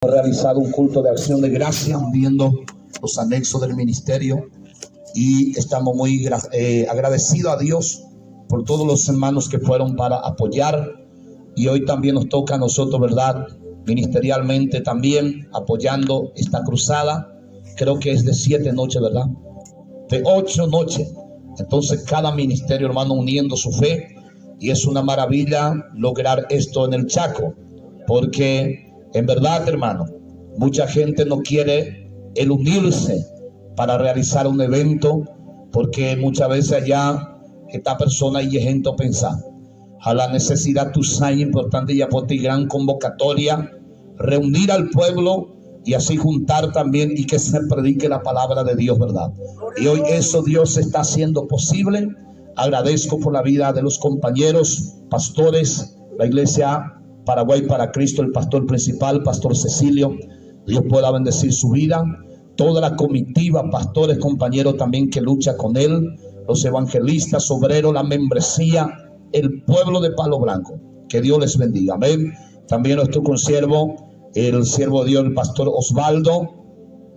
Realizado un culto de acción de gracia viendo los anexos del ministerio y estamos muy eh, agradecidos a Dios por todos los hermanos que fueron para apoyar y hoy también nos toca a nosotros, ¿verdad? Ministerialmente también apoyando esta cruzada. Creo que es de siete noches, ¿verdad? De ocho noches. Entonces cada ministerio, hermano, uniendo su fe y es una maravilla lograr esto en el Chaco, porque en verdad, hermano, mucha gente no quiere el unirse para realizar un evento, porque muchas veces allá esta persona y gente pensar a la necesidad tu importante y aporte gran convocatoria, reunir al pueblo y así juntar también y que se predique la palabra de Dios, ¿verdad? Y hoy eso Dios está haciendo posible. Agradezco por la vida de los compañeros, pastores, la iglesia Paraguay para Cristo, el pastor principal, Pastor Cecilio. Dios pueda bendecir su vida. Toda la comitiva, pastores, compañeros también que lucha con él, los evangelistas, obreros, la membresía, el pueblo de Palo Blanco. Que Dios les bendiga. Amén. También nuestro consiervo, el siervo de Dios, el pastor Osvaldo,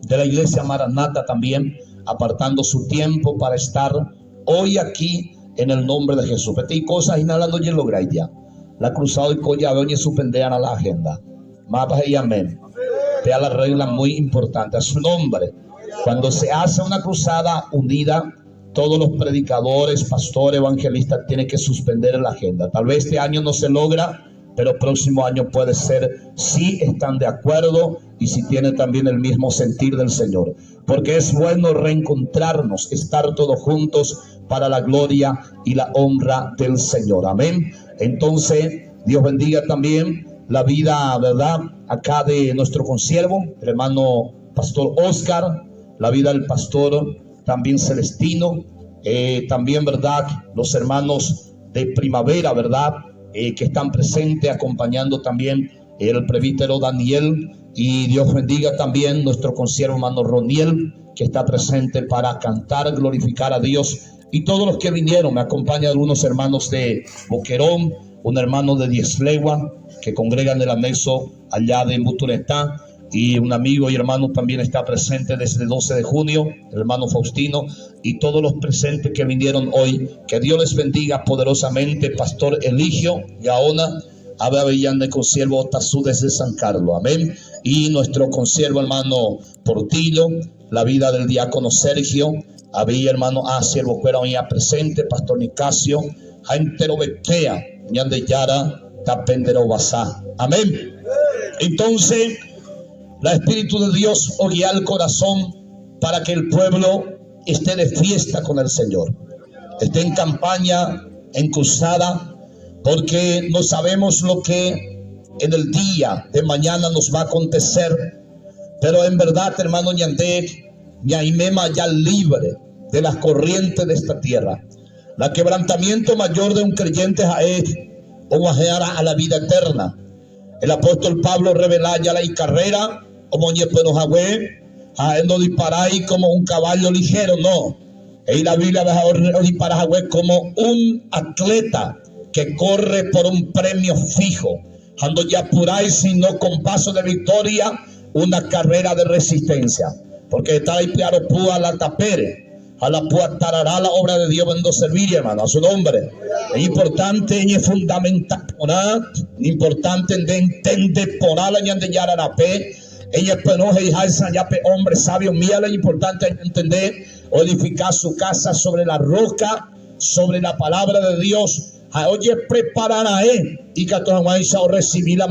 de la iglesia Maranata también, apartando su tiempo para estar hoy aquí en el nombre de Jesús. Petí cosas inhalando y lográis ya. La cruzado y colla y suspendean a la agenda. Mapas y amén. Te la regla muy importante. A su nombre. Cuando se hace una cruzada unida, todos los predicadores, pastores, evangelistas tienen que suspender la agenda. Tal vez este año no se logra, pero próximo año puede ser si están de acuerdo y si tienen también el mismo sentir del Señor. Porque es bueno reencontrarnos, estar todos juntos para la gloria y la honra del Señor. Amén. Entonces, Dios bendiga también la vida, ¿verdad? Acá de nuestro consiervo, el hermano pastor Oscar, la vida del pastor también Celestino, eh, también, ¿verdad? Los hermanos de primavera, ¿verdad? Eh, que están presentes acompañando también el presbítero Daniel y Dios bendiga también nuestro consiervo hermano Roniel que está presente para cantar, glorificar a Dios y todos los que vinieron, me acompañan algunos hermanos de Boquerón, un hermano de Diez Legua que congregan el anexo allá de Muturetá y un amigo y hermano también está presente desde el 12 de junio, el hermano Faustino, y todos los presentes que vinieron hoy. Que Dios les bendiga poderosamente, Pastor Eligio Gaona, Abe Avellán de Consiervo Tazú desde San Carlos. Amén. Y nuestro consiervo hermano Portillo, la vida del diácono Sergio, había hermano A, siervo cuera presente, Pastor Nicasio, Jaentero Betea, Ñande Yara, Tapendero Basá. Amén. Entonces, la Espíritu de Dios oguía el corazón para que el pueblo esté de fiesta con el Señor, esté en campaña, en cruzada, porque no sabemos lo que en el día de mañana nos va a acontecer, pero en verdad, hermano Ñandé, Ñaimema ya libre de las corrientes de esta tierra. La quebrantamiento mayor de un creyente es o a la vida eterna. El apóstol Pablo revela ya la carrera, como a no disparáis como un caballo ligero, no. Y la Biblia disparar como un atleta que corre por un premio fijo. Cuando ya apuráis, sino con paso de victoria, una carrera de resistencia. Porque está ahí claro púa la tapere. A la púa tarará la obra de Dios vendo servir, hermano, a su nombre. Es importante y es fundamental, importante de entender por la de yararape. Ella penoja y ya hombre sabio, mía, lo importante es entender o edificar su casa sobre la roca, sobre la palabra de Dios. Oye, preparar a él y que a recibir la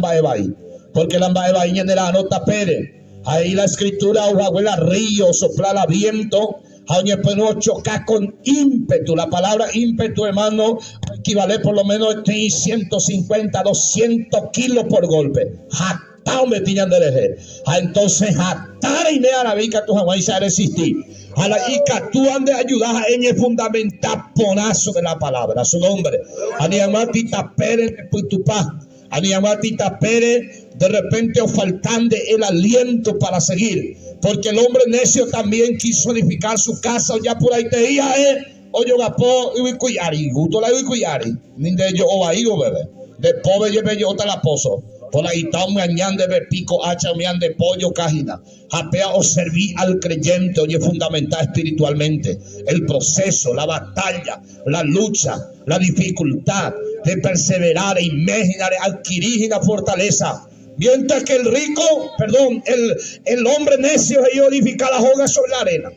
porque la mbae de la nota pere. Ahí la escritura, abuela río, soplar la viento, a chocar con ímpetu. La palabra ímpetu, hermano, equivale por lo menos a 150, 200 kilos por golpe. Jatao me tiñan de leer. Entonces, jatar y a la tu jamás a resistir. A la ica tú andes ayudar en el fundamental ponazo de la palabra, su nombre. Aniamatita Pérez de Putupá. Aniamatita Pérez, de repente o faltando el aliento para seguir. Porque el hombre necio también quiso edificar su casa, ya por ahí te ia, eh. O yo gapo y cuyari, gusto la cuyari. Ni de yo o ahí, bebé. De pobre lleve yo la pozo. Por la ita omyaña ndeve pico hacha umi ande po ojoka hína. Ha péa oservi al creyente oñefundamenta espiritualmente. El proceso, la batalla, la lucha, la dificultad de perseverar eime hína readquiri hína fortaleza. Mientras que el rico, perdón, el, el hombre necio he'i oedifica la hóga sobre la arena.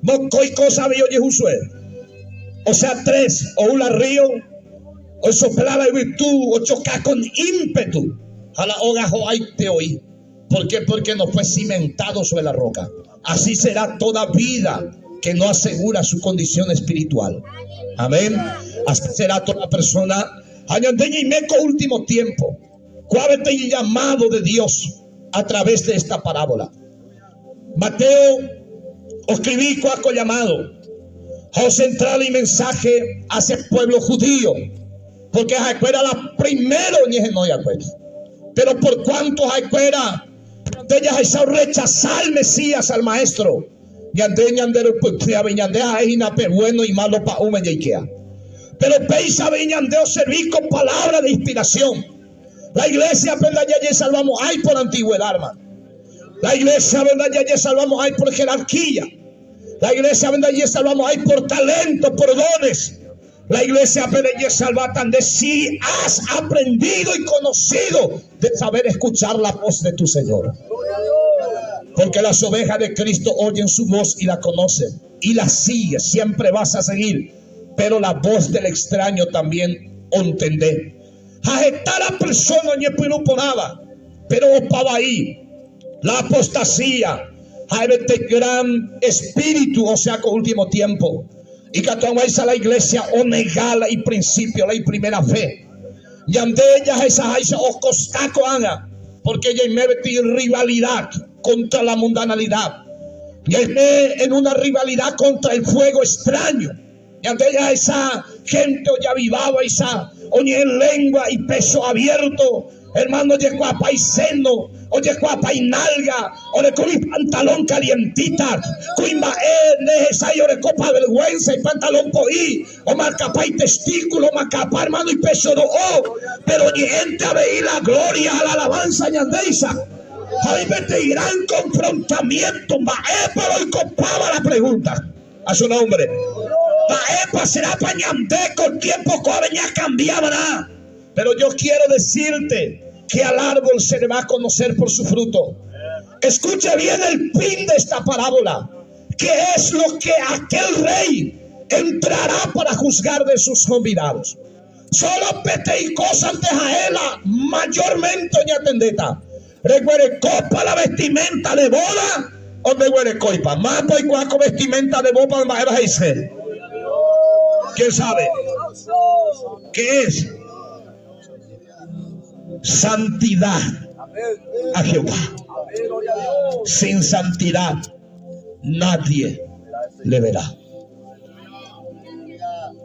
Mokõi cosa avei ojehusue. O sea, tres, ou la río, osopla la yvytu, ochoka con ímpetu ha la óga ho'aite oĩ. ¿Por qué? Porque no fue cimentado sobre la roca. Así será toda vida que no asegura su condición espiritual. Amén. Así será toda persona. Ha ñande ñaime ko último tiempo. Cuál es el llamado de Dios a través de esta parábola? Mateo oscribí cuaco llamado ha ocentrado el mensaje hacia el pueblo judío, porque ha'ekuéra la primero oñehenói va'ekue. Pero por cuanto ha'ekuéra ñande jahecha orrechasa al Mesías, al Maestro, ñande ñanderupyty avei, ñande ha'e hína pe bueno y malo pa'ũme jaikea. Pero péicha avei ñande oservi ko palabra de inspiración. La iglesia-pe ndajajesalvamo'ãi por antigüedad, hermano. La iglesia-pe ndajajesalvamo'ãi por jerarquía. La iglesia-pe ndajesalvamo'ãi por talento, por dones. La iglesia-pe rejesalváta nde si has aprendido y conocido de saber escuchar la voz de tu Señor. Porque las ovejas de Cristo oyen su voz y la conocen y la siguen, siempre vas a seguir. Pero la voz del extraño también ontende. Ha heta la persona oñepyrũ porãva, péro opa vai la apostasía ha'evete gran espíritu, osea ko último tiempo. Ikatu hag̃uáicha la iglesia onega la iprincipio, la iprimera fe. Ñande jahechaháicha okosta ko'ág̃a, porque ñaime peteĩ rivalidad contra la mundanalidad. Ñaime en una rivalidad contra el fuego extraño. Ñande jahecha hénte ojavivávaicha, oñe'ẽ lengua y pecho abierto, hermano ojekuaapa iseno, ojekuaapa inalga, oreko umi pantalón calientita, kuimba'e ndehechái orekópa vergüenza ipantalón po'i, omarkapa itestículo, omakapa hermano ipecho ro'o, pero oñe'ẽnte avei la gloria ha la alabanza ñandéicha. Ha oĩ peteĩ gran confrontamiento mba'épa roikopáva la pregunta. A su nombre. Mba'épa serápa ñande ko tiempo ko'ápe ñakambia va'erã? Pero yo quiero decirte que al árbol se le va a conocer por su fruto. Escuche bien el fin de esta parábola. ¿Qué es lo que aquel rey entrará para juzgar de sus convidados? Solo peteĩ kósante ha'e la mayormente oñatendéta. Reguerekópa la vestimenta de boda o ndeguerekóipa? Mávapa oikuaa ko vestimenta de boda mba'éva he'ise? Quién sabe? Qué es? Santidad a Jehová. Sin santidad nadie le verá.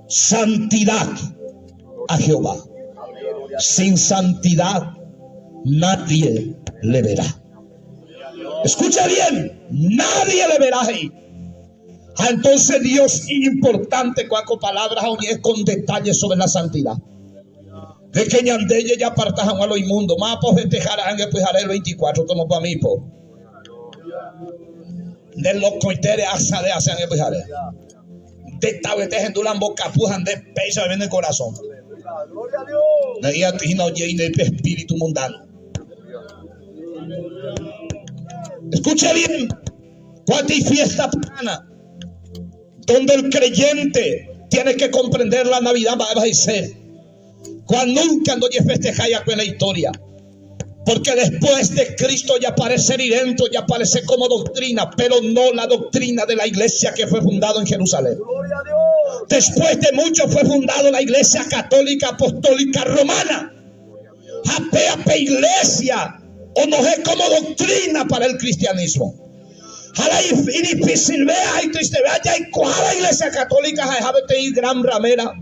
Santidad a Jehová. Sin santidad nadie le verá. Escucha bien, nadie le verá ahí. Ha entonces Dios importante cuaco palabras oñe'ẽ con detalle sobre la santidad. De que ñande jajaparta hag̃ua lo inmundo. Mávapa ofesteha ra'ãngue pyhare el 24 tomopamipo. Nde lokoite re'asa re'ase ange pyhare. Nde tavyete hendu la mbokapu ha nde péicha oime ne korasõ. Ne'i aty hína ojei nde pe espíritu mundano. Escuche bien, cuatro fiesta pagana, donde el creyente tiene que comprender la Navidad mba'éva he'ise. Kua nunca ndojefestejái akue la historia. Porque después de Cristo ojaparece rirénte ojaparece como doctrina, pero no la doctrina de la iglesia que fue fundado en Jerusalén. Después de mucho fue fundado la iglesia católica apostólica romana. Ha péa pe iglesia onohẽ como doctrina para el cristianismo. Ha la idifícilvéa ha itristevéa jaikuaa la iglesia católica ha'eha peteĩ gran ramera.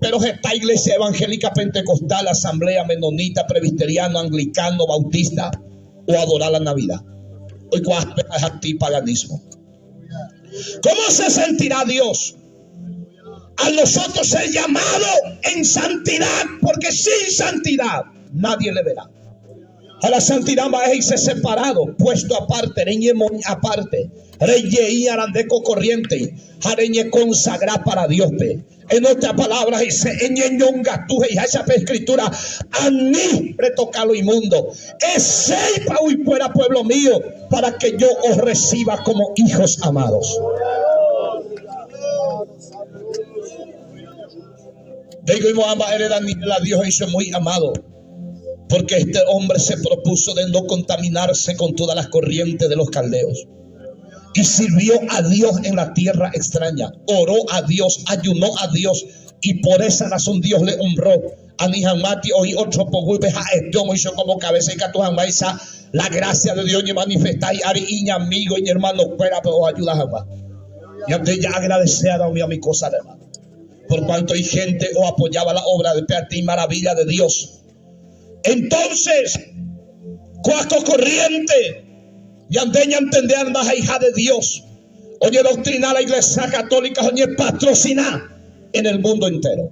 Péro heta iglésia evangélica pentecostal, asamblea, menonita, presbiteriano, anglicano, bautista oadora la Navidad. Oikuaa péva ha'eha paganismo. ¿Cómo se sentirá Dios al nosotros ser llamado en santidad? Porque sin santidad nadie le verá. Ha la santidad mba'e he'ise separado, puesto aparte, reñemoĩ aparte, rejei arande ko corriente ha reñeconsagra para Dios-pe. En otra palabra he'ise eñeñongatu he'iháicha pe escritura, ani retoka lo inmundo. Esẽipa uipuéra pueblo mío para que yo os reciba como hijos amados. Ndéiko oimo'ã mba'ére Daniel a Dios he'ise muy amado, porque este hombre se propuso de no contaminarse con todas las corrientes de los caldeos. Y sirvió a Dios en la tierra extraña, oró a Dios, ayunó a Dios, y por esa razón Dios le honró. Ani hag̃uáti oĩ otro poguýpe ha'ete omoicho como cabeza ikatu hag̃uáicha la gracia de Dios oñemanifesta hi'ári iñamigo, iñermanokuérape oayuda hag̃ua. Ñande ja'agradece'arã umi umi kósare, hermano. Por cuanto hay gente oapoyaba la obra de pe y maravilla de Dios. Entonces, cuaco corriente, ñande ñantende anda hija de Dios. Oye doctrina la Iglesia Católica, oye patrocina en el mundo entero.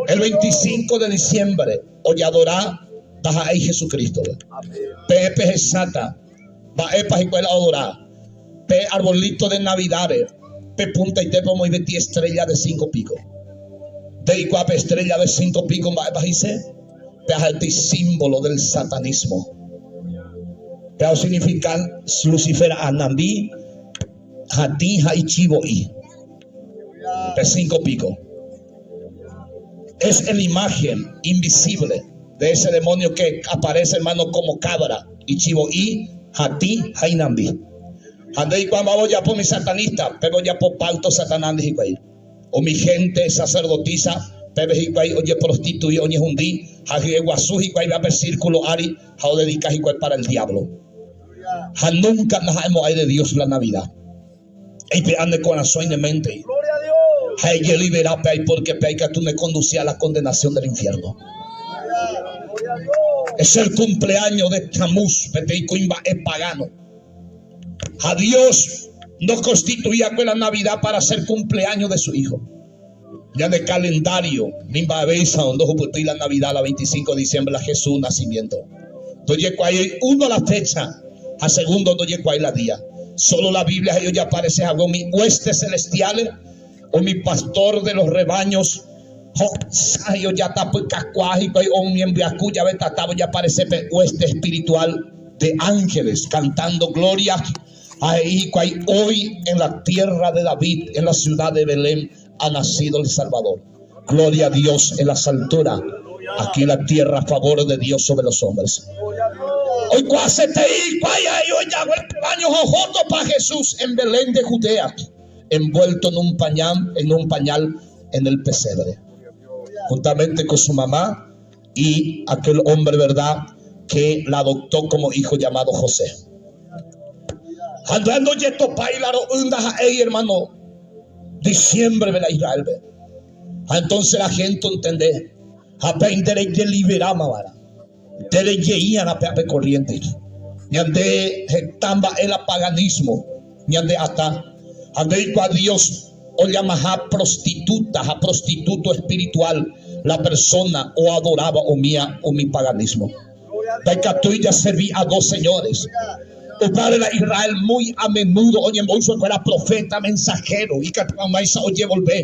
El 25 de diciembre, oye adorá, ahí Jesucristo. Pepe Sata, mba'épa hikuái la odora pe arbolito de navidad-re, pe puntaitépe omoĩveti estrella de cinco pico. Nde'ikuaa pe estrella de cinco pico mba'épa he'ise? Pe aha'ete símbolo del satanismo. Péva osignifica Lucifer anambi, hatĩ ha ichivo'i. Pe cinco pico. Es el imagen invisible de ese demonio que aparece, hermano, como cabra, ichivo'i, hatĩ ha inambi. Ha nde oikuaámava ojapo umi satanista, péva ojapo pacto Satanás-ndi hikuái. Umi gente sacerdotisa, péve hikuái ojeprostitui, oñehundi, ha hyeguasu hikuáiva pe círculo ári ha odedika hikuái para el diablo. Ha nunca ndaha'emo'ãi de Dios la Navidad. Eipe'a ne korasõ y ne mente ha ejelibera pe ai porque pe ikatu ne conduci a la condenación del infierno. Es el cumpleaños de Tamuz, peteĩ kuimba'e pagano. Ha Dios no constituíakue la Navidad para ser cumpleaños de su hijo. Ñande calendario ni mba'evéicha ndohupytýi la Navidad la 25 de diciembre la Jesús nacimiento. Ndojekuaái uno la fecha ha segundo ndojekuaái la día. Solo la Biblia he'i ojeaparece hague umi huestes celestiales, umi pastor de los rebaños ho'ysã he'i ojatapykakuaa hikuái oñembyaku jave tata ojeaparece pe hueste espiritual de ángeles cantando gloria Ha he'i hikuái, Hoy en la tierra de David, en la ciudad de Belén, ha nacido el Salvador. Gloria a Dios en las alturas, aquí en la tierra favor de Dios sobre los hombres. Oikuaasetei hikuái ha'e ojague rebaño ha ohótopa Jesús en Belén de Judea, envuelto en un pañal, en un pañal en el pesebre, juntamente con su mamá y aquel hombre, verdad, que la adoptó como hijo llamado José. Ha nde ndojetopái la ro'y ndaha'éi, hermano, diciembre la Israel-pe. Ha entonces la gente ontende, ha pe nde rejeliberáma va'erã, nde rejeí'arã pe ape corriente. Ñande heta mba'e la paganismo ñande atã. Ha nde oikuaa Dios ollamaha prostituta ha prostituto espiritual la persona oadoráva umía umi paganismo. Ndaikatúi jaservi a dos señores. Upévare la Israel muy a menudo oñembo'y chupekuéra profeta, mensajero, ikatu hag̃uáicha ojevolve,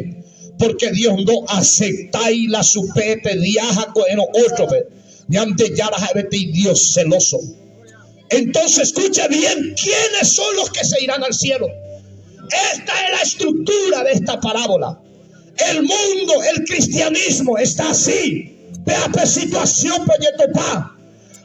porque Dios ndoaceptái la chupe pe día ha ko'ẽrõ ótrope. Ñandejára ha'e peteĩ Dios celoso. Entonces escuche bien, ¿quiénes son los que se irán al cielo? Esta es la estructura de esta parábola. El mundo, el cristianismo está así. Péa pe situación-pe ojetopa.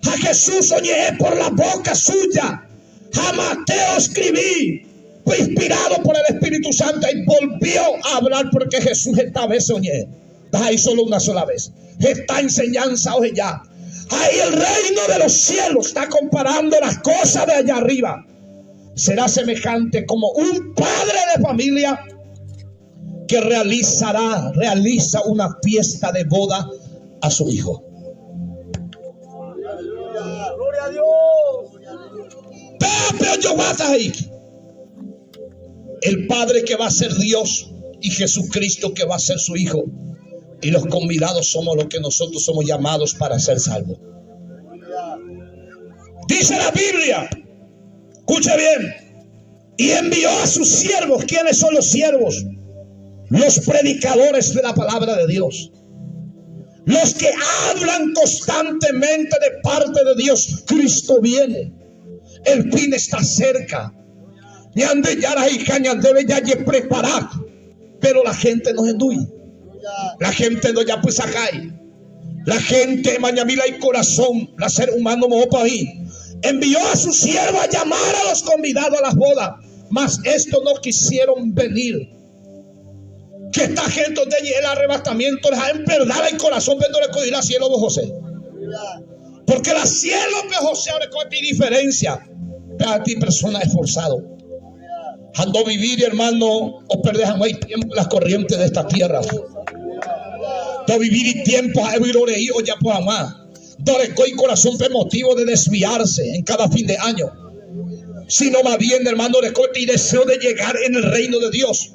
Ha Jesús oñe'ẽ por la boca suya. Ha Mateo oscribi, fue inspirado por el Espíritu Santo y volvió a hablar porque Jesús heta vece oñe'ẽ. Ndaha'éi solo una sola vez. Heta enseñanza oheja. Ha el reino de los cielos está comparando las cosas de allá arriba. Será semejante como un padre de familia que realizará, realiza una fiesta de boda a su hijo. Gloria a Dios. Péape ojoguáta he'i. El Padre que va a ser Dios y Jesucristo que va a ser su Hijo. Y los convidados somos los que nosotros somos llamados para ser salvos. Dice la Biblia, escuche bien, y envió a sus siervos. ¿Quiénes son los siervos? Los predicadores de la palabra de Dios. Los que hablan constantemente de parte de Dios. Cristo viene. El fin está cerca. Ñandejára he'iha ñandéve jajeprepara, pero la gente no hendúi. La gente no japysakái. La gente emañami la icorazón, la ser humano moõpa oĩ. Envió a su siervo a llamar a los convidados a las bodas, mas estos no quisieron venir. Que esta gente onde el arrebatamiento les ha en verdad el corazón pero le la cielo de José. Porque la cielo de José ahora con diferencia. A ti persona esforzado. Ando vivir, hermano, o perder hay tiempo las corrientes de esta tierra. Do vivir y tiempo a o ya por amar. Do y corazón pe motivo de desviarse en cada fin de año. Sino más bien, hermano, y deseo de llegar en el reino de Dios.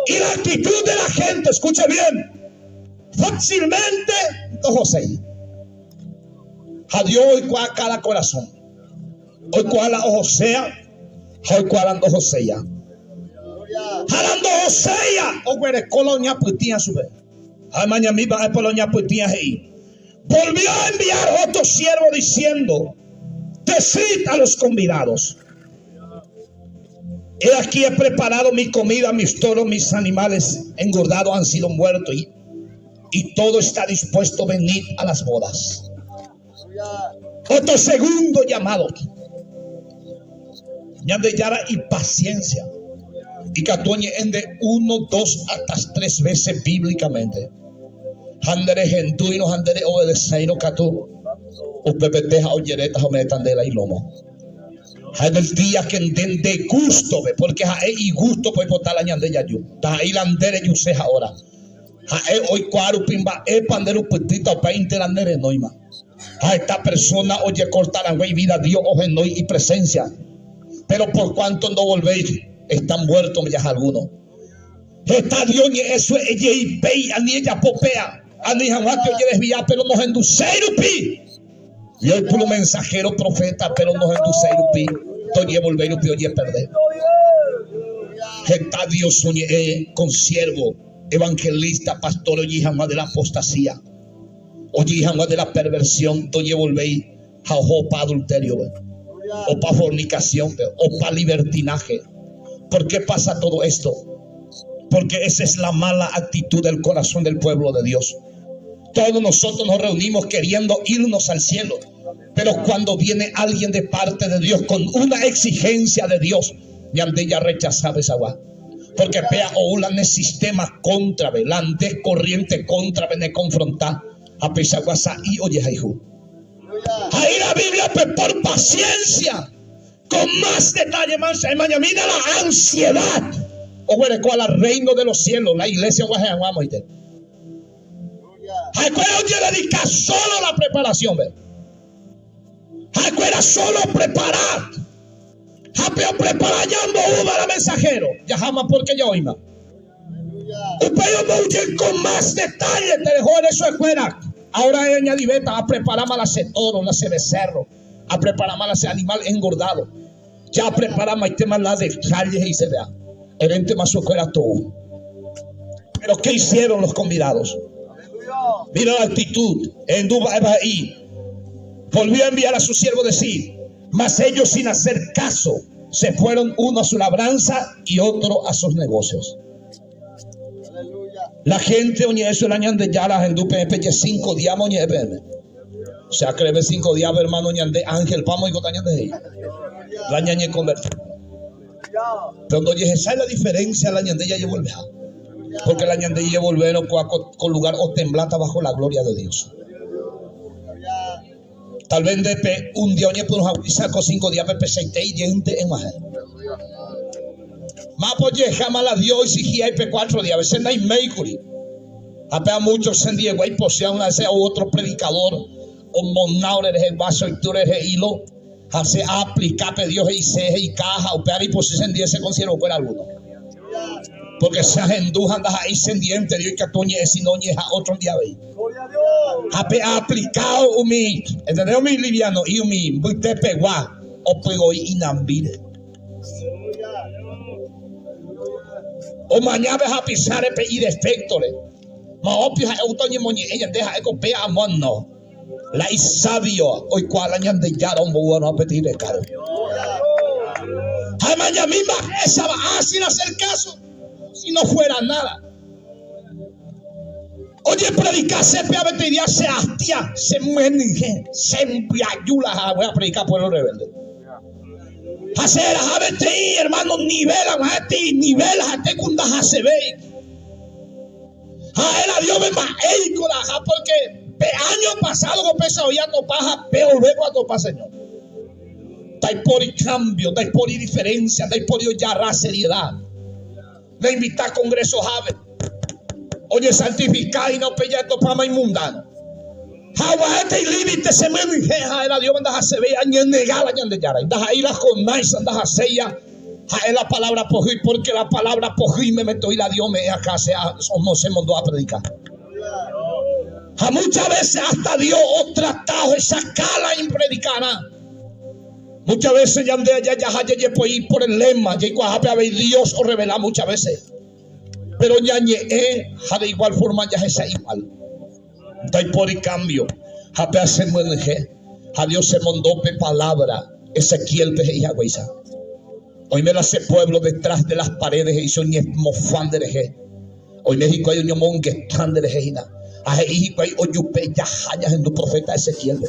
Y la actitud de la gente, escuche bien, fácilmente, don José. A Dios oikuaa cada corazón. Oikuaa la ohosea ha oikuaa la ndohoséia. Ha la ndohoséia oguereko la oñapytĩa chupe. Ha emañami mba'épa la oñapytĩa he'i. Volvió a enviar otro siervo diciendo, Decid a los convidados, He aquí he preparado mi comida, mis toros, mis animales engordados han sido muertos y, y todo está dispuesto, venid a las bodas. Otro segundo llamado. Ñandejára ipaciencia. Ikatu oñe'ẽ uno, dos, hasta tres veces bíblicamente. Ha nderehendúirõ ha ndereobedeséirõ katu, upepete ha ojeréta ha ome'ẽta nde la ilómo. Ha en el día que nde nde gústove, porque ha'e igústope oipota la ñande jaju, ndaha'éi la nde rejuse ha'óra. Ha'e oikuaa rupi mba'épa nde rupytýta upéinte la ne renóima. Ha heta persona ojekorta rangue ivida Dios ohenói ipresencia. Pero por cuanto ndovolvéi, están muertos jaha alguno. Heta Dios ñe'ẽ sue ejeipéi ani ejapo péa, ani hag̃ua ke ojedesvia pero nohenduséi rupi. Dios oipuru mensajero, profeta, pero nohenduséi rupi, ndojevolvéi rupi ojeperde. Heta Dios oñe'ẽ con siervo, evangelista, pastor ojei hag̃ua de la apostasía, ojei hag̃ua de la perversión, ndojevolvéi ha oho opa adulterio-pe, opa fornicación-pe, opa libertinaje. ¿Por qué pasa todo esto? Porque esa es la mala actitud del corazón del pueblo de Dios. Todos nosotros nos reunimos queriendo irnos al cielo. Pero cuando viene alguien de parte de Dios con una exigencia de Dios, ñande ya rechazaba esa agua. Porque pea o la sistema contra, la corriente contra, vene confrontar, a pesar sa'i ojehayhu. He'i la Bíbliape por paciencia, con más detalle más, emañamína la ansiedad oguereko la reino de los cielos, la iglesia oguahẽ hag̃ua amoite. Ha'ekuéra ojededika solo la preparación-pe. Ha'ekuéra solo oprepara. Ha pe oprepara aja omboúva la mensajero. Jaháma porque ya oĩma. Upéi ombou jey con más detalle, tereho ere chuekuéra, Ahora eañadivéta, Apreparáma la che toro, la che becerro, apreparáma la che animal engordado, ja apreparamaitéma la detalle he'isevéa, eréntema chuekuéra tou. Pero qué hicieron los convidados? Mira la actitud, ehendu mba'épa he'i, Volvió a enviar a su siervo decir, Mas ellos sin hacer caso se fueron uno a su labranza y otro a sus negocios. La gente oñe'ẽ su la Ñandejára ahendu peẽ peje cinco días oñe'ẽ peẽme. Se akreve cinco días hermano ñande ángel pamo oikota ñande he'i. La ñañeconverti. Pero ndojehechái la diferencia la ñande jajevolveha. Porque la ñande jajevolvérõ ko lugar otembláta bajo la gloria de Dios. Tal vez nde pe un día oñepyrũ haguéicha ko cinco díape pechaite ijeýnte eg̃uahẽ. Mápa ojehejáma la Dios oexigía ipe cuatro díape, che ndaiméi kuri. Ha pe mucho che ndiegua ipochy una vez ou otro predicador omona ore rehegua che oity ore rehe hilo ha che aaplika pe Dios he'ise he'ika ha upévare ipochy che ndie che consiervokuéra alguno. Porque che ahendu ha ndaha'éi che ndiénte Dios ikatu oñe'ẽ sino oñe'ẽha otro ndi avei. Ha pe aaplikáo umi, entendé, umi liviano'i umi mbytepegua opygoi inambíre. Omaña pe hapicháre pe ideféktore. Moõpi ha'e outa oñemoñe'ẽ ñande ha'e ko péa amóno. La isávio oikuaa la Ñandejára omboúvarõ peteĩ rekádo. Ha emañami mba'éichapa ah, sin hacer caso, si no fuera nada. Ojepredikase pe peteĩ día che hastia, che myenyhẽ, che mbyaju la hague apredika pueblo rebelde. Ha che eraha peteĩ hermano nivel ag̃uahẽti nivel ha'ete ku ndahasevéi. Ha'e la Dios me mba'éiko la aha porque pe año pasado ko péicha oĩ atopa ha pe ovéko atopa Señor. Ndaipóri cambio, ndaipóri diferencia, ndaipóri ojarra seriedad. Ne invita congreso hápe. Ojesantifika hína upe jatopáma imundano. Ha oguahẽta ilímite che myenyhẽ ha'e la Dios ndahasevéi añenega la Ñandejára. Ndaha'éi la Jonáicha ndahaséi ha'e la palabra pohýi porque la palabra pohýi meme toĩ la Dios me'ẽ acá che che mondo apredica. Ha muchas veces hasta Dios otrata ohechaka la impredicarã. Muchas veces ñande jajaha jajepoi por el lema, jaikuaahápe avei Dios orrevela muchas veces. Pero ñañe'ẽ ha de igual forma jahecha igual. Ndaipóri cambio ha pe asemyenyhẽ ha Dios chemondo pe palabra Ezequiel-pe he'i haguéicha. Oime la che pueblo detrás de las paredes he'i che oñemofa nderehe. Oime hikuái oñomongeta nderehe hína. Ha he'i hikuái ojupe jaha ñahendu profeta Ezequiel-pe,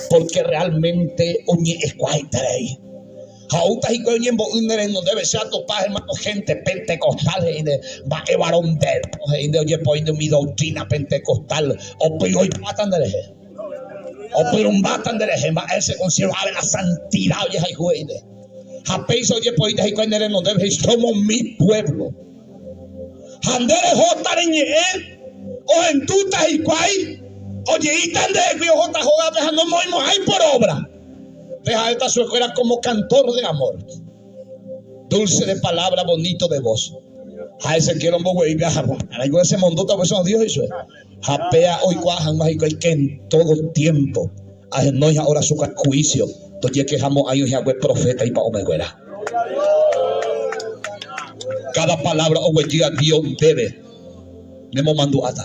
porque realmente oñe'ẽkuaaiterei. Ha oúta hikuái oñembo'y ne renondépe, che atopa hermano gente pentecostal he'i nde, mba'e varón nde he'i nde ojepoi nde umi doctrina pentecostal opyroipáta nderehe. Opyrumbáta nderehe mba'e che consiervo ave la santidad ojehayhu he'i nde. Ha péicha ojepoíta hikuái ne renondépe he'i somos mi pueblo. Ha nde rehóta reñe'ẽ, ohendúta hikuái, ojeíta ndehegui ohóta hógape ha nomoĩmo'ãi por obra. Pe ha'éta chupekuéra como cantor de amor, dulce de palabra, bonito de voz. Ha Ezequiel omboguevi pe aharro. Arangue se mondóta upéicha Dios he'i chupe. Ha péa oikuaa hag̃ua hikuái que en todo tiempo ahenói ha orasuka juicio tojekehamo'ãi oĩ hague profeta ipa'ũmekuéra. Cada palabra oguejy a Dios ndéve nemomandu'áta.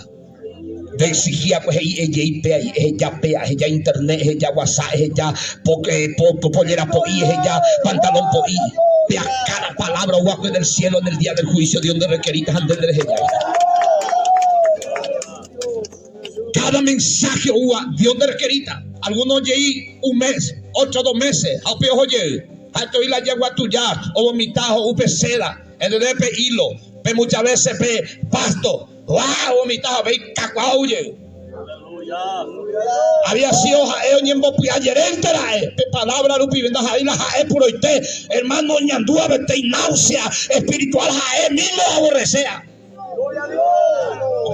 Nde exigía kue he'i ejei péai, eheja péa, eheja internet, eheja whatsapp, eheja pollera po'i, eheja pantalón po'i. Péa cada palabra oguapy del cielo en el día del juicio Dios nde requerita ha nde nderehejái. Cada mensaje oúva Dios nde requerita. Alguno ojei un mes, otro dos meses, ha upe oho jey. Ha'ete oĩ la jagua tuja, ovomita, ho'u pe seda, entendés, pe hilo, pe muchas veces pe pasto. Guau, mitã ha upéi kakuaa ou jey. Había sido ha'e oñembopy'a jerénte ra'e pe palabra rupive ndaha'éi la ha'e puroite hermano oñandúva peteĩ náusea espiritual ha'e mismo oaborrecea.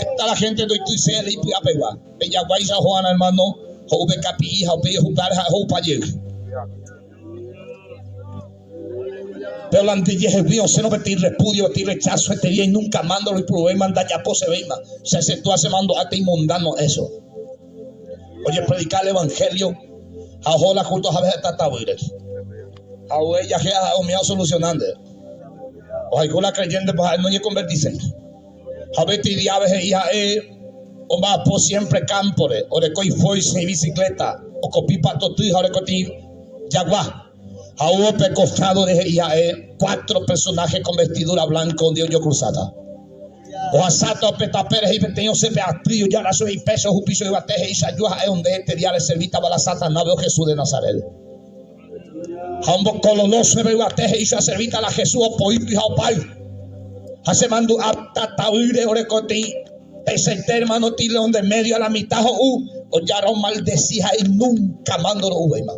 Heta la gente ndoityse la ipy'a pegua. Pe jaguáicha oho'arã hermano ho'u pe kapi'i ha upéi ohukáre ha'e ho'upa jey. Pe olandejehegui osẽrõ peteĩ repudio, peteĩ rechazo heteria y nunca más ndoroipuruvéima, ndajaposevéima. Che che túa chemandu'áta imundano eso. Ojepredika el evangelio ha oho la culto jave heta tavýre. Ha upe jahe'a ha'e umíva osolucionánte. Ohayhu la creyente pues ha'e noñekonvertiséi. Ha peteĩ diave he'i ha'e omba'apo siempre campo-re, oreko ifoice, ibicicleta, okopi patoty ha oreko peteĩ jagua. Ha hubo pe costado-re he'i ha'e cuatro personaje con vestidura blanco ondi ojocruzata. Ohasáta upe tapére he'i peteĩ osẽ pe aty ojára chugui ipecho ohupi chugui yvate he'i che aju ha'e onde este día reservítava la Satanás-pe o Jesús de Nazaret. Ha ombokololo chéve yvate he'i che aservíta la Jesús opoígui ha opáy. Ha che mandu'a tatavýre orekotĩ peichaite hermano ti león de medio a la mitad ho'u ojára omaldeci ha nunca más ndoro'uvéima.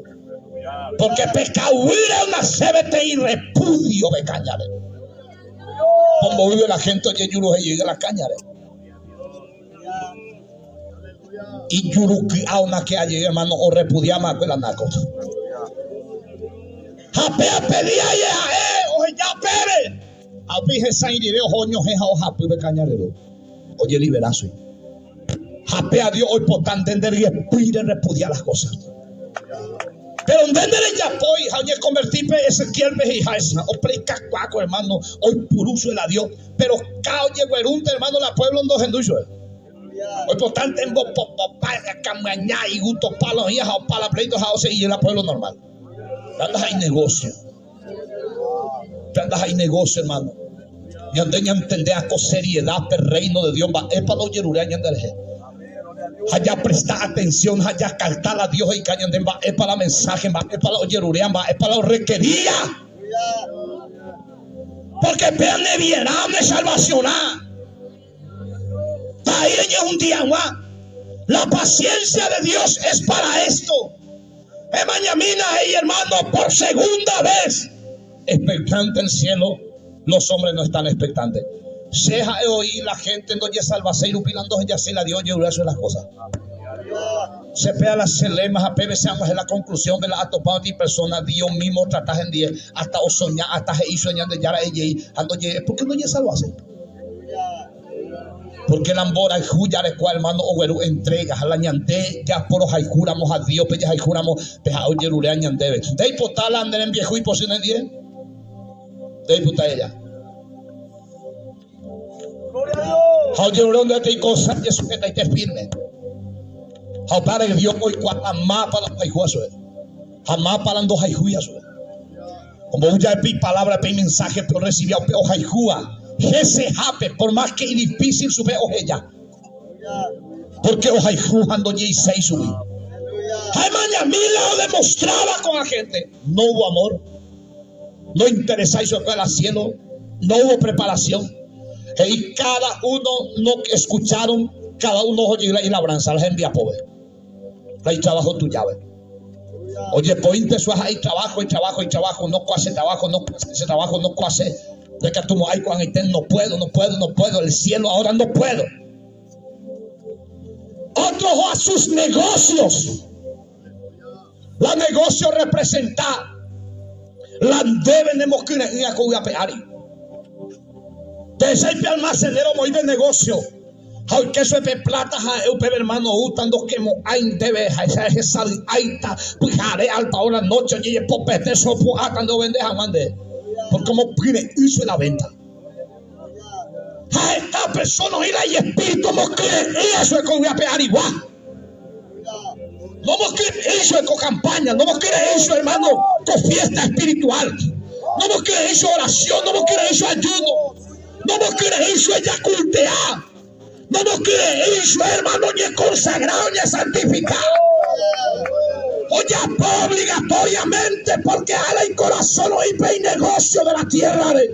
Porque pe ka'uýre onase peteĩ repudio pe káñare. Omboýve la gente ojejuruhejey la káñare. Ijuruky'a onake'a jey hermano orrepudiáma akue la náko. Ha pe apedi aye ha'e oheja peve. Ha upéi hesãi rire oho oñohẽ ha ohapy pe kaña ryru. Ojelibera sui. Ha péa Dios oipota nde nde ryepýire repudia las cosas. Pero nde nderejapói ha oñekonverti pe Ezequiel-pe he'iháicha, opredicakuaa ko hermano oipuru chupe la Dios, pero ka ojeguerúnte hermano la pueblo ndohendúi chupe. Oipotánte mbopopopa, kamyaña, igustopa la oĩva ha opa la pleito ha osegi la pueblo normal. Pe ndaha'éi negocio. Pe ndaha'éi negocio, hermano. Ñande ñantende ako seriedad pe reino de Dios mba'épa la ojerurea ñanderehe. Ha japresta atención ha jakalta la Dios he'ika ñande mba'épa la mensaje, mba'épa la ojerurea, mba'épa la orrequería. Porque péa ne biená, ne salvacioná. Ndaha'éi reñehundi hag̃ua. La paciencia de Dios es para esto. Emañamína he'i hermano por segunda vez. Expectante el cielo, los hombres no están expectantes. Che ha'e oĩ la gente ndojesalvaséi rupi la ndohejaséi la Dios ojerure chupe las cosas. Che péa la che lema ha péve che ag̃uahẽ la conclusión pe la atopa peteĩ persona Dios mismo otrata hendie hasta osoña hasta he'i chupe Ñandejára ejei ha ndoje'e porque ndojesalvaséi. Porque la mborayhu jarekua hermano ogueru entrega ha la ñande japorohayhúramo ha Dios-pe jahayhúramo pe ha'e ojerurea ñandéve. Ndeipota la nde rembiayhu ipochy nendie? Ndeipota ella. Ha ojerure onde peteĩ cosa jesujetaite firme. Ha opáre Dios oikuaa mápa la ohayhúva chupe ha mápa la ndohayhúiva chupe. Ombou jave pe ipalávra, pe imensáhe, pe orresivia upe ohayhúva hesehápe, por más ke idifísil chupe oheja. Pórke ohayhu ha ndojeiséi chugui. Ha emañami la odemostráva ko'ã hénte, no hubo amor, no interesái chupekuéra la cielo, no hubo preparación. He'i cada uno no escucharon, cada uno oho jey la ilabranza, la hembiapópe. La itrabajo tujáve. Ojepoínte sua ha itrabajo, itrabajo, itrabajo, no kuase trabajo, no kuase ese trabajo, no kuase. Ndaikatumo'ãi ko'ag̃aite, no puedo, no puedo, no puedo, el cielo ahora no puedo. Otro oho a sus negocios. La negocio representa la ndéve nemokyre'ỹa ko yvy ape ári. Pehechái pe almacenero omoĩ pe negocio. Ha oike chupe pe pláta ha'e upépe hermano oúta ndokemo'ãi ndéve ha hesavy'áita pyhare alta hora noche ojejepopete che opu'ãta nde ovende hag̃ua nde porque omopyre'ỹ chupe la venta. Ha heta persona oĩ la ijespíritu omokyre'ỹva chupe ko yvy ape arigua. Nomokyre'ỹi chupe ko campaña, nomokyre'ỹi chupe hermano ko fiesta espiritual, nomokyre'ỹi chupe oración, nomokyre'ỹi chupe ayuno. Nomokyre'ỹi chupe jakultea, nomokyre'ỹi chupe hermano oñekonsagra, oñesantifika. Ojapo obligatoriamente porque ára ikorasõ oĩ pe inegocio de la tierra-re.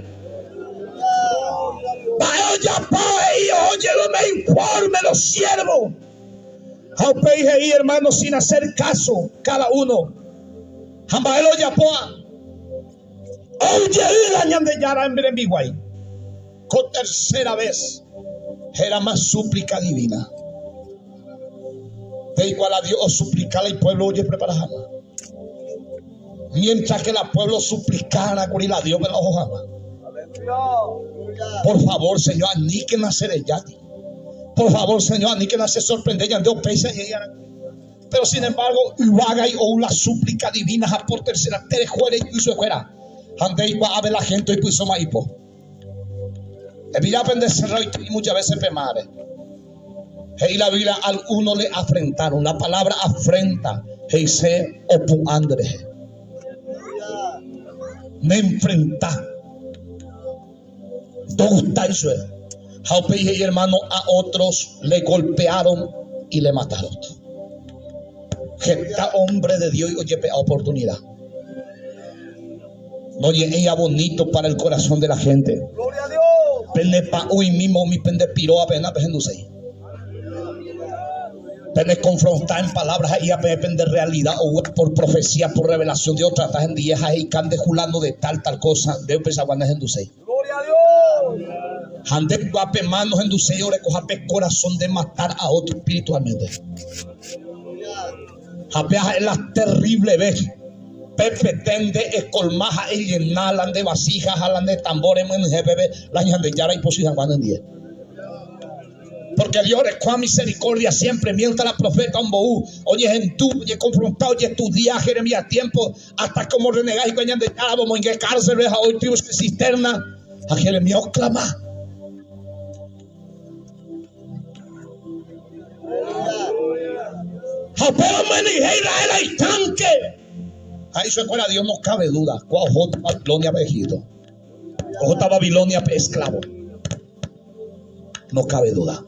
Mba'e ojapo he'i oho jey umi informe los siervos. Ha upéi he'i hermano sin hacer caso cada uno. Ha mba'e la ojapóva? Ou jey la Ñandejára rembiguái ko tercera vez hérama súplica divina. Peikuaa la Dios osuplika la ipueblo ojeprepara hag̃ua. Mientras que la pueblo osuplikára kuri la Dios-pe la oho hag̃ua. Por favor, Señor, aníkena che rejáti. Por favor, Señor, aníkena che sorprende ñande upéicha ñe'ẽ. Pero sin embargo, yvágai ou la súplica divina ha por tercera tereho ere ipysuekuéra, ha nde ikuaave la gente oipysóma ipo. Epilla pende cerroite muchas veces pe mare. He'i la Biblia alguno le afrentaron. La palabra afrenta he'ise opu'ã nderehe. Ne enfrenta. Ndogustái chupe. Ha upéi he'i hermano a otros le golpearon y le mataron. Heta hombre de Dios ojepe'a oportunidad. Noñe'ẽia bonito para el corazón de la gente. Pene pa'ũi mismo umi pende piroa peẽ napehenduséi. Pene confronta en palabras he'íva peẽ pende realidad oúva por profecía, por revelación Dios otrata hendie ha he'ika nde fulano de tal, tal cosa, nde upeichagua nehenduséi. Ha nde guape mano henduséi orekoha pe corazón de matar a otro espiritualmente. Ha péa ha'e la terrible ve. Pe petende ecolma ha ellena la nde vasija ha la nde tambor emyenyhẽ peve la Ñandejára ipochy hag̃ua nendie. Porque Dios orekóva misericordia siempre, mientras la profeta ombou, oñehendu, oñeconfronta, ojestudia Jeremías tiempo, hasta como renega hikuái Ñandejára omoinge cárcel-pe ha oity upe cisterna, ha Jeremías oclama. Ha upéva omyenyhẽ Israel ha estanque. Ha ichuekuéra Dios no cabe duda, kua ohóta Babilonia-pe Egipto. Ohóta Babilonia-pe esclavo. No cabe duda.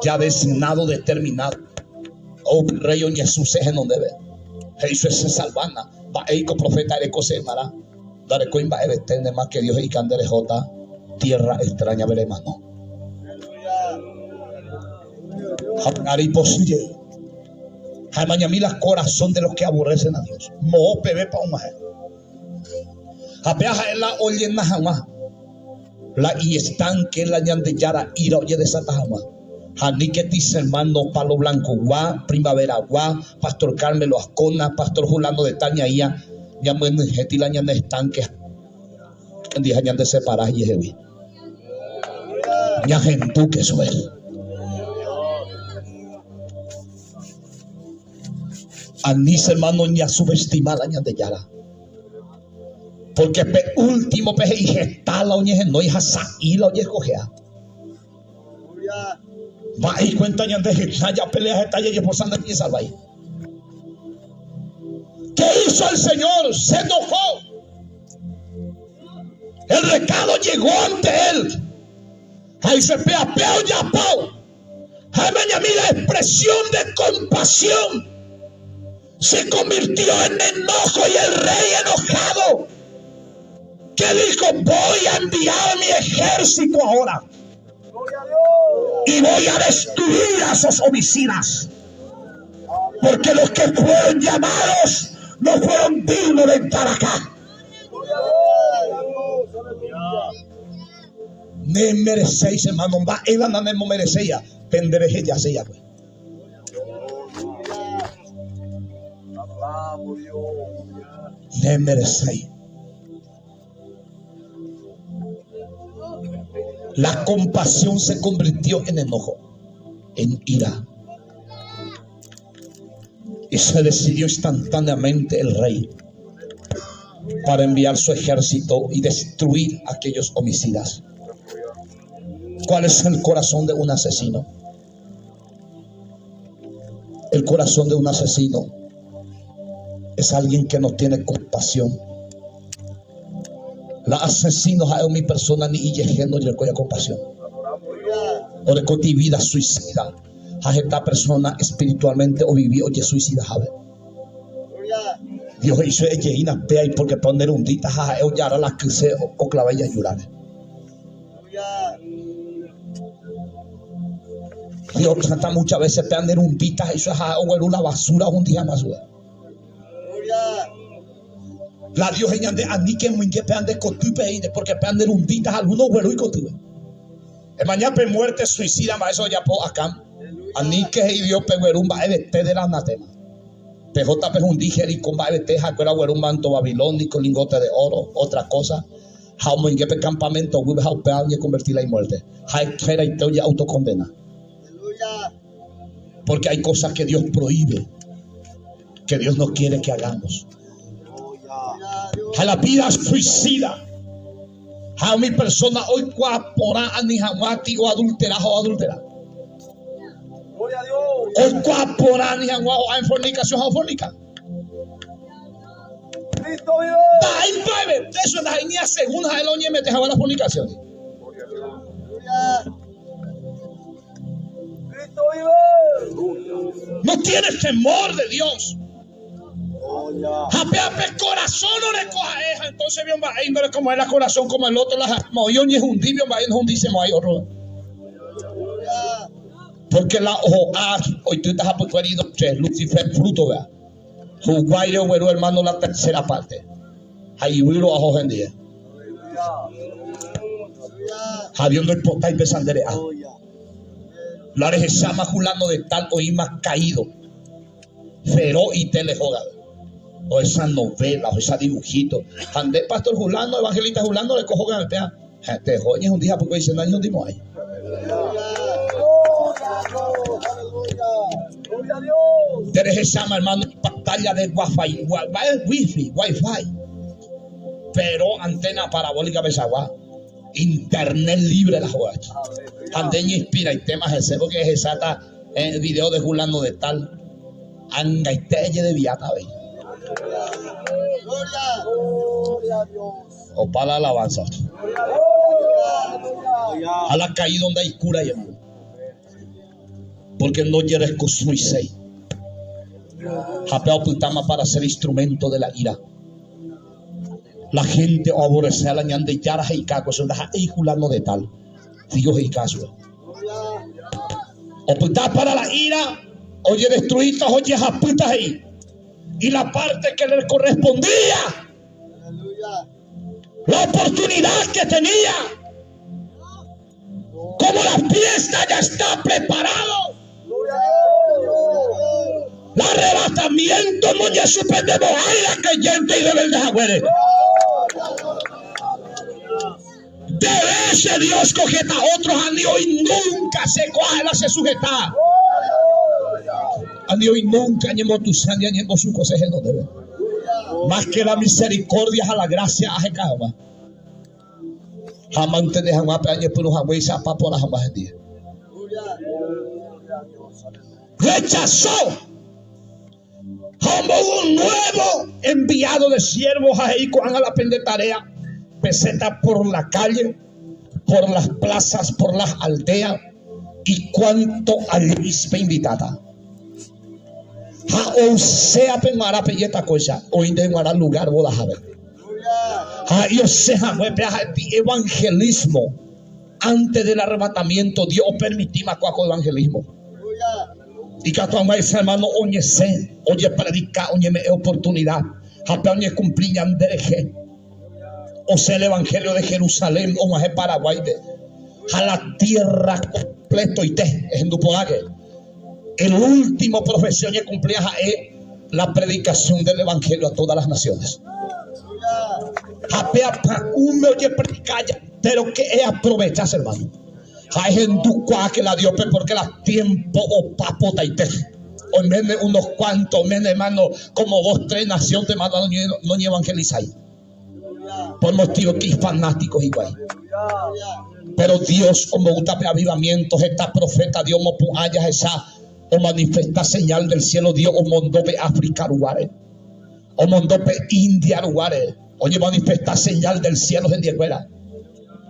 Ya designado, determinado. Ou pe rey oñesũse henondépe. He'i chupe che salvána, mba'éiko profeta ereko che ymarã. Ndarekói mba'evete nde más que Dios he'ika nde rehóta tierra extraña-pe remano. Ha ára ipochy jey. Ha emañami la corazón de los que aborrecen a Dios. Moõ pevépa og̃uahẽ. Ha péa ha'e la ollena hag̃ua la iñestanke la Ñandejára ira ojedesata hag̃ua. Ha aníke tisermano Palo Blanco-gua, Primavera-gua, Pastor Carmelo Ascona, Pastor Julano de tal ñaĩa ñamyenyhẽti la ñane estanke ha ñandesepara ijehegui. Ñahendúke chupe. Ani che hermano ñasubestima la Ñandejára. Porque pe último pe he'i heta la oñehenói ha sa'i la ojeskohea. Mba'e cuenta ñande heta japelea heta jajeforza ndajajesalvái. ¿Qué hizo el Señor? Se enojó. El recado llegó ante él. Ha dice, pea, pea ojapo. Ha emañami la expresión de compasión se convirtió en enojo y el rey enojado que dijo, voy a enviar mi ejército ahora y voy a destruir a esos homicidas. Porque los que fueron llamados no fueron dignos de entrar acá. Nemerecéis, hermano, mba'éva nanemomerecéia, pende rehejase jave. Nemerecéis. La compasión se convirtió en enojo, en ira. Y se decidió instantáneamente el rey para enviar su ejército y destruir a aquellos homicidas. ¿Cuál es el corazón de un asesino? El corazón de un asesino es alguien que no tiene compasión. La asesino ha'e umi persona ni ijehe ndojerekóiva compasión. Orekóti vida suicida ha heta persona espiritualmente ovivi ojesuicida jave. Dios he'i chupe ejeína péai porque pe onerundíta ha ha'e ojara la kyse oklava ijajúrare. Dios trata muchas veces pe anerundíta he'i chupe ha ha'e ogueru la basura ohundi hag̃ua chupe. La Dios he'i ñande aníke emoinge pe ande kotýpe he'íne porque pe anerundíta ha alguno ogueru ikotýpe. Emaña pe muerte suicida mba'éicha ojapo Acán. Aníke he'i Dios pegueru mba'evete del anatema. Pehóta pehundi Jericó mba'evete ha'ekuéra ogueru manto babilónico, lingote de oro, otra cosa, ha omoinge pe campamento guýpe ha upéva oñeconverti la imuerte. Ha'ekueraite ojeautocondena. Porque hay cosas que Dios prohíbe, que Dios no quiere que hagamos. Ha la vida suicida. Ha umi persóna oikuaa porã ani hag̃ua ti oadultera ha oadultera. Oikuaa porã ani hag̃ua ho'a en fornicación ha ofornika. Ndaha'éi mba'evete chupe, ndaha'éi ni asegún ha'e la oñemete hag̃ua la fornicación. No tiene temor de Dios. Ha pe ape korasõ oreko ha'e, ha entonces vio mba'e ndorekomo'ãi la korasõ como el otro, la oĩ oñehundi vio mba'e nohundisemo'ãi otro. Porque la oho'a oitýta hapykuéri idoche, Lucifer fruto vea. Huguáire ogueru hermano la tercera parte. Ha ivýro aho hendive. Ha Dios ndoipotái pe sandere'a. La rehecháma fulano de tal oĩma caído. Fero itele hógape, ohecha novela, ohecha dibujito. Ha nde pastor Julano, evangelista Julano reko hógape péa, ha teho oñehundi hapykue dice nañehundimo'ãi. Nde rehecháma hermano pantalla de wifi, wifi, wifi, pero antena parabólica pechagua, internet libre la joda. Ha nde ñeinspiraitéma hese porque ehecháta eh, video de fulano de tal. Angaite ejedeviáta avei. Opa la alabanza. Ha la caído ndaikúrai hermano. Porque no jerekosuiséi. Ha pe opytáma para ser instrumento de la ira. La gente oaborrece a la Ñandejára he'ikáko che ndaha'éi fulano de tal. Dios he'ika chupe. Opyta para la ira, ojedestruíta, ojehapýta he'i. Y la parte que le correspondía, la oportunidad que tenía, como la fiesta ya está preparado, la arrebatamiento no ya suspendemos la creyente y rebelde haguére. Debe ese Dios cogeta otros a ni hoy nunca se coge la se sujeta. A ni hoy nunca ñembotusa ni ñembosucoseje no debe. Más que la misericordia a la gracia ajecaba. Ha mantene hag̃ua pe añepyrũ haguéicha apa porã hag̃ua hendive. Rechazó ha ombou un nuevo enviado de siervo ha he'i ko'ág̃a la pende tarea pesẽta por la calle, por las plazas, por las aldeas y cuanto halléis peinvitáta. Ha ousea peg̃uarã pejéta kóicha, oĩ nde g̃uarã lugar bodahápe. Ha osẽ hague pe aha'éti evangelismo antes del arrebatamiento Dios opermitíma kóa ko evangelismo. Ikatu hag̃uáicha hermano oñesẽ, ojepredika, oñeme'ẽ oportunidad ha pe oñekumpli ñande rehe. Osẽ el evangelio de Jerusalén og̃uahẽ Paraguáipe ha la tierra completoite, ehendu porãke. El último profecía oñekumplía ha'e la predicación del evangelio a todas las naciones. Ha pe apa'ũme ojepredika aja, pero que eaprovechas hermano. Ha ehendukuaa que la Diospe porque la tiempo opa potaite. Oiméne unos cuantos, oiméne hermano, como dos, tres nación te manda no ñeevangelizái. Por motivo que fanáticos hikuái. Pero Dios omboúta pe avivamiento heta profeta Dios omopu'ã jahecha omanifesta señal del cielo Dios omondo pe África ruguáre, omondo pe India ruguáre, oñemanifesta señal del cielo hendiekuéra.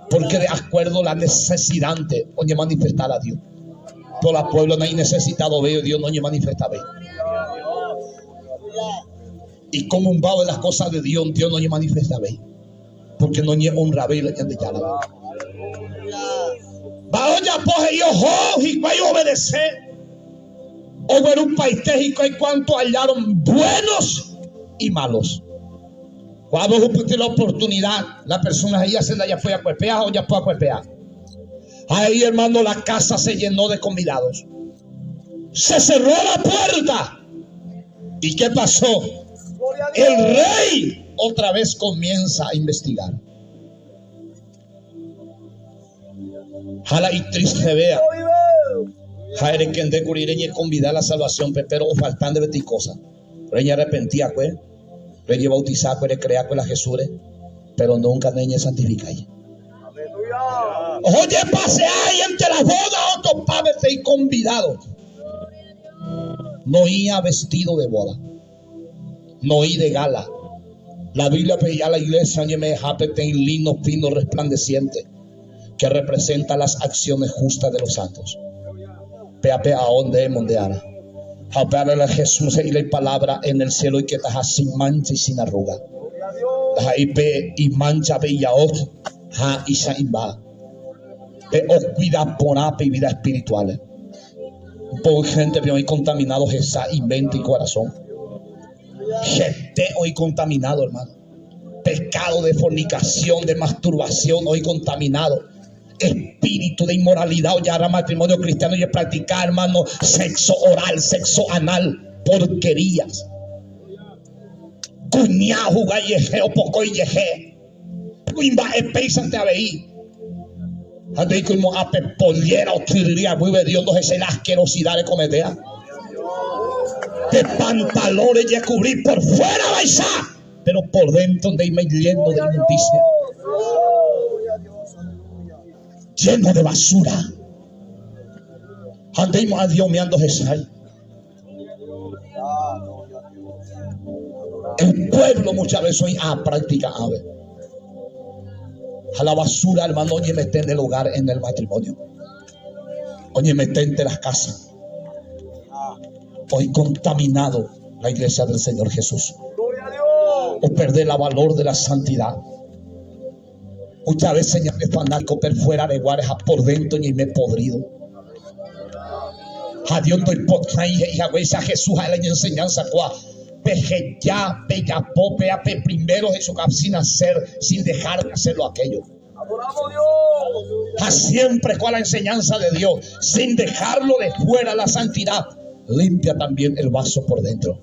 Porque de acuerdo la necesidad-nte oñemanifesta la Dios. Por la pueblo nainesesitadovéi Dios noñemanifestavéi. Y como un vago de las cosas de Dios, Dios no ñemanifestavéi, porque no ñe'honravéi la Ñandejárape. Mba'e ojapo he'i oho hikuái obedece, oguerupaite hikuái cuanto hallaron buenos y malos. Cuando ohupyty la oportunidad, la persona he'i ase ndajapói akuepea ha ojapo akuepea. Ha he'i hermano la casa se llenó de convidados. Se cerró la puerta. ¿Y qué pasó? El rey otra vez comienza a investigar. Ha la itristevea. Ha ere nde kuri reñekonvida la salvación-pe, pero ofalta ndéve peteĩ cosa. Reñearrepentiakue, rejebautizakue, recreakue la Jesús-re, pero nunca neñesantifikái. Ojepasea y entre las bodas otopa peteĩ convidado. Noĩa vestido de boda, noĩ de gala. La Biblia-pe he'iha la iglesia oñeme'ẽha peteĩ lino fino resplandeciente que representa las acciones justas de los santos. Péa pe ao nde emonde ára. Ha upévare la Jesús he'i la ipalabra en el cielo oiketaha sin mancha y sin arruga. Ndaha'éi pe imancha pe ijao ha icha'ĩmba. Pe okuida porã pe ivida espiritual. Mboy héntepe oĩ contaminado hesa, imente, icorazón. Hete oĩ contaminado, hermano. Pecado de fornicación, de masturbación oĩ contaminado. Espíritu de inmoralidad ojarra matrimonio cristiano y practica, hermano, sexo oral, sexo anal, porquerías. Kuña ohuga ijehe, opoko ijehe. Kuimba'e péichante avei. Ha ndeiko imo'ã pe pollera otyryry aguýve Dios ndohechái la asquerosidad rekometéa. Pe pantalón rejekubri por fuera vaicha, pero por dentro ndeime lleno de inmundicia. Lleno de basura. Ha ndeimo'ã Dios umi andohechái. El pueblo muchas veces hoy a práctica ave. A la basura, hermano, oñemete en el hogar, en el matrimonio. Oñemete entre las casas. Hoy contaminado la iglesia del Señor Jesús. O perder la valor de la santidad. Muchas veces ñande fanático per fuera de guares ha por dentro ñaime podrido. Ha Dios ndoipotãi he'i haguéicha Jesús ha'e la iñenseñanza kua, Peheja, pejapo péa pe primero he'ichuka sin hacer, sin dejar de hacerlo aquello. Ha siempre kua la enseñanza de Dios, sin dejarlo de fuera la santidad, limpia también el vaso por dentro.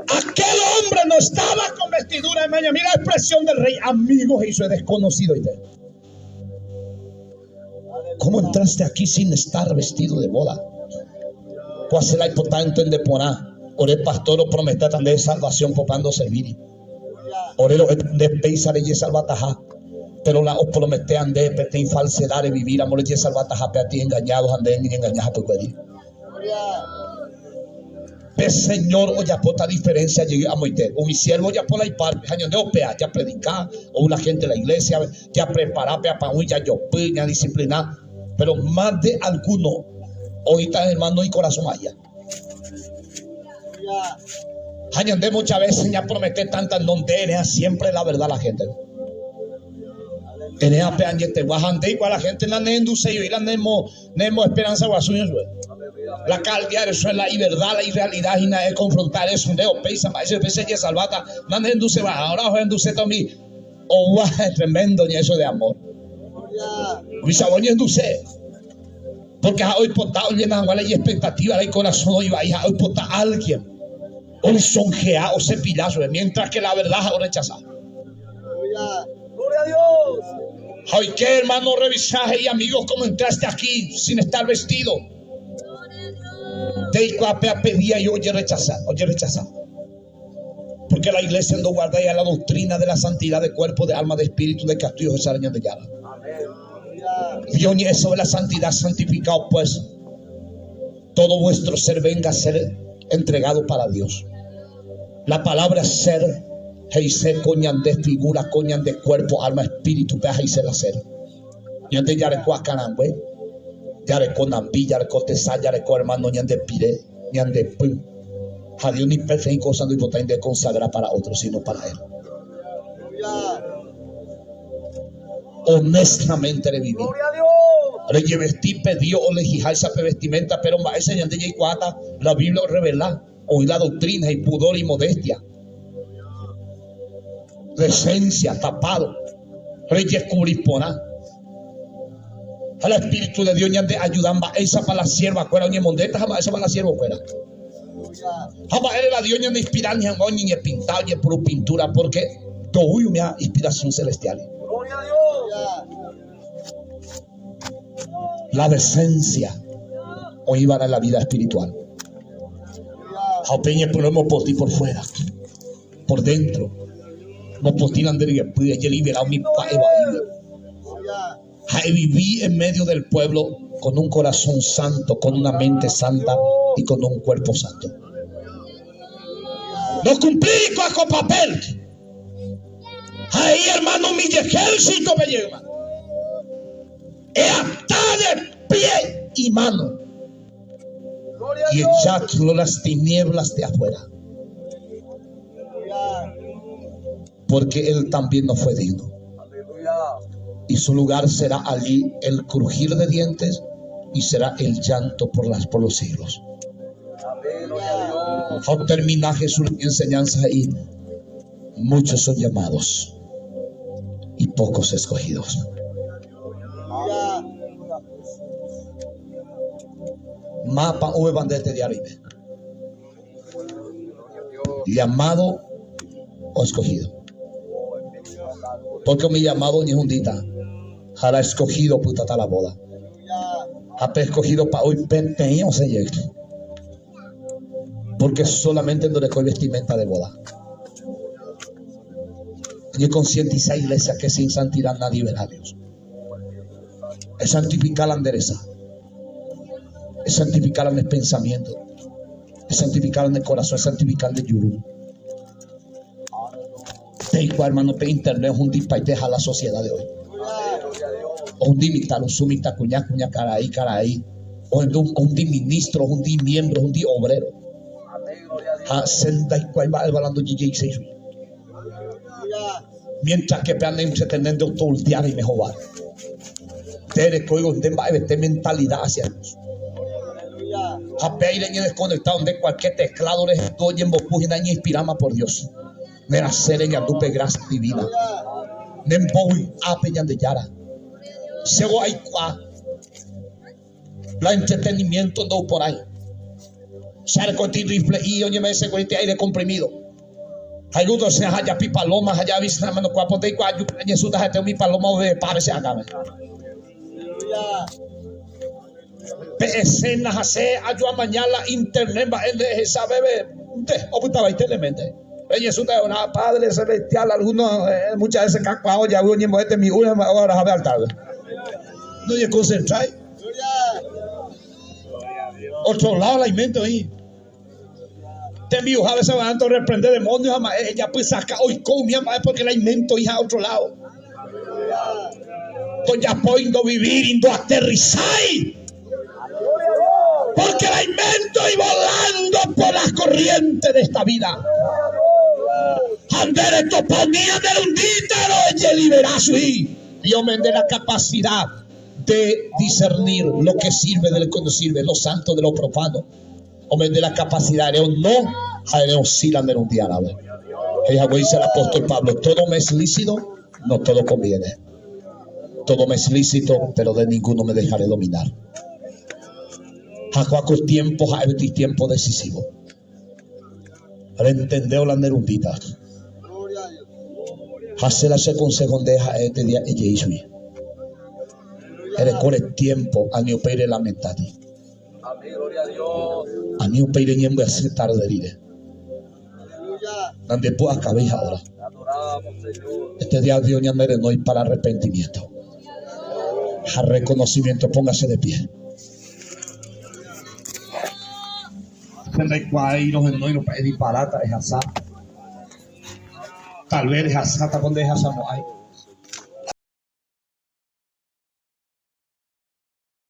Aquel hombre no estaba con vestidura de maña. Mira la expresión del rey, amigo hizo desconocido. ¿Cómo entraste aquí sin estar vestido de boda? ¿Cuál será importante en deporá? Ore pastor o prometa de salvación popando servir. Ore lo de peisa de salvataja. Pero la os promete ande pete falsedad de vivir amor de salvataja pe a ti engañados ande ni engañados tu Pe Señor ojapóta diferencia jey amoite. Umi siervo ojapo la iparte ha ñande opea, japredica, ou la gente la iglesia, japrepara pe apa'ũi, jajopy, ñadisciplina, pero más de alguno oĩta hermano ikorasõ aja. Ha ñande muchas veces ñapromete tanta no nde siempre la verdad la gente. Erea pe añetegua ha nde igual la gente nanehenduséi oĩ la nemo Nemo esperanza guasu ñojupe. La caldear eso es la iverdad, la irrealidad hína es confrontar eso nde opéicha mba'éicha upe che jesalváta nanehenduséva ahora ohenduséta umi oúva tremendo ña eso de amor. Umichagua oñehenduse porque ha'e oipota ollena hag̃ua la ijexpectativa la ikorasõ oĩ vai ha'e oipota alguien olisonjea ocepilla chupe mientras que la verdad ha'e orrechasa. Gloria a Dios. Ha oike hermano orrevisa he'i amigos como entraste aquí sin estar vestido. Ndeikuaa pe apedía y ojerrechasa, ojerrechasa. Porque la iglesia no guarda ya la doctrina de la santidad de cuerpo, de alma, de espíritu, de castigo, de Ñandejára. Dios ñe'ẽ sobre la santidad santificado pues todo vuestro ser venga a ser entregado para Dios. La palabra ser he'ise ko ñande figura, ko ñande cuerpo, alma, espíritu, péa he'ise la ser. Ñande jareko akãrangue, jareko nambi, jareko tesa, jareko hermano ñande pire, ñande py. Ha Dios ni peteĩ cosa ndoipotái nde consagra para otro, sino para él. Honestamente revivi. Rejevesti pe Dios olehiháicha pe vestimenta, pero mba'éicha ñande jaikuaáta la Biblia orrevela. Oĩ la doctrina y pudor y modestia. Decencia, tapado. Rejekubri porã. Ha la Espíritu de Dios ñande ayuda mba'éichapa la sierva kuéra oñemondéta ha mba'éichapa la siervo kuéra. Ha mba'ére la Dios ñande inspira ni hag̃ua oñeñepinta, ojepuru pintura porque ndoúi umi inspiración celestial. La decencia oĩva'erã la vida espiritual. Ha upe ñepyrũ emopotĩ por fuera, por dentro. Mopotĩ la nde ryepy, ejelibera umi mba'e vaígui. Ha evivi en medio del pueblo con un corazón santo, con una mente santa y con un cuerpo santo. Nokumplíri kua ko papel. Ha he'i hermano umi ijejércitope jeýma, Eatá de pie y mano y echadlo las tinieblas de afuera, porque él también no fue digno. Y su lugar será allí el crujir de dientes y será el llanto por las por los siglos. Ha otermina Jesús enseñanza he'i, Muchos son llamados y pocos escogidos. Mapa oúva nde este diario-pe. Llamado o escogido. Porque umi llamado oñehundíta ha la escogido opytáta la boda. Ha pe escogido pa oipeteĩ osẽ jey. Porque solamente ndorekói vestimenta de boda. Eñeconcientiza iglesia que sin santidad nadie verá a Dios. Esantifica la nde resa. Esantifica la nde pensamiento. Esantifica la nde corazón. Esantifica nde juru. Peikuaa hermano pe internet ohundipaiteha la sociedad de hoy. Ohundi mitãrusu, mitãkuña, kuñakarai, karai, ohendu, ohundi ministro, ohundi miembro, ohundi obrero. Ha che ndaikuaái mba'éva la ndojejeiséi chugui. Mientras que pe ane entretenente otoldear reime hováre. Nde rekóigo nde mba'evete mentalidad hacia Dios. Ha pe aire ñedesconectado nde cualquier teclado rehendu oñembopu hína eñeinspiráma por Dios. Nerasẽ reñandu pe gracia divina. Nembovy'a pe Ñandejára. Chévo aikuaa la entretenimiento ndouporãi. Che arekóiti rifle'i oñeme'ẽ security aire comprimido. Ha igusto che ajapi paloma ha jaavisa hermano-kuéra po ndeikuaa ajupe añesũta ha'ete umi paloma ovevepa che akãme. Pe escena ha che aju amaña la internet mba'e nde ehecha veve nde opytavaite ne mente. Reñesũta eorá Padre Celestial alguno muchas veces kakuaa ojavy oñembo'e tembi'u mba'e oaraha pe altar-pe. Noñekonsentrái. Otro lado la imente oĩ. Tembi'uha veces va'erã torreprende demonio ha mba'e ejapysaka oiko umi mba'e porque la imente oĩha otro lado. Ndojapói, ndovivíri, ndoaterrisái. Porque la imente oĩ volando por las corrientes de esta vida. Ha nde retopa umi ñanerundítarõ ejelibera chugui. Dios mende la capacidad de discernir lo que sirve de lo que no sirve, lo santo de lo profano. Omende la capacidad ere o no ha ere o sí la nerundi árabe. He'i haguéicha el apóstol Pablo, todo me es lícito, no todo conviene. Todo me es lícito, pero de ninguno me dejaré dominar. Ha ko'ã ko tiempo ha'e peteĩ tiempo decisivo. Rentendévo la nerundíta. Ha che la che consejo nde ha'e este día ejei chugui. Erekóre tiempo ani upéi relamentáti. Ani upéi reñembyasy tarde rire. Nandepu'akavéi ha'óra. Este día Dios ñanerenói para arrepentimiento ha reconocimiento. Póngase de pie. Che ndaikuaái rohenóirõ pe ediparáta ehasa. Tal vez rehasáta ko nderehasamo'ãi.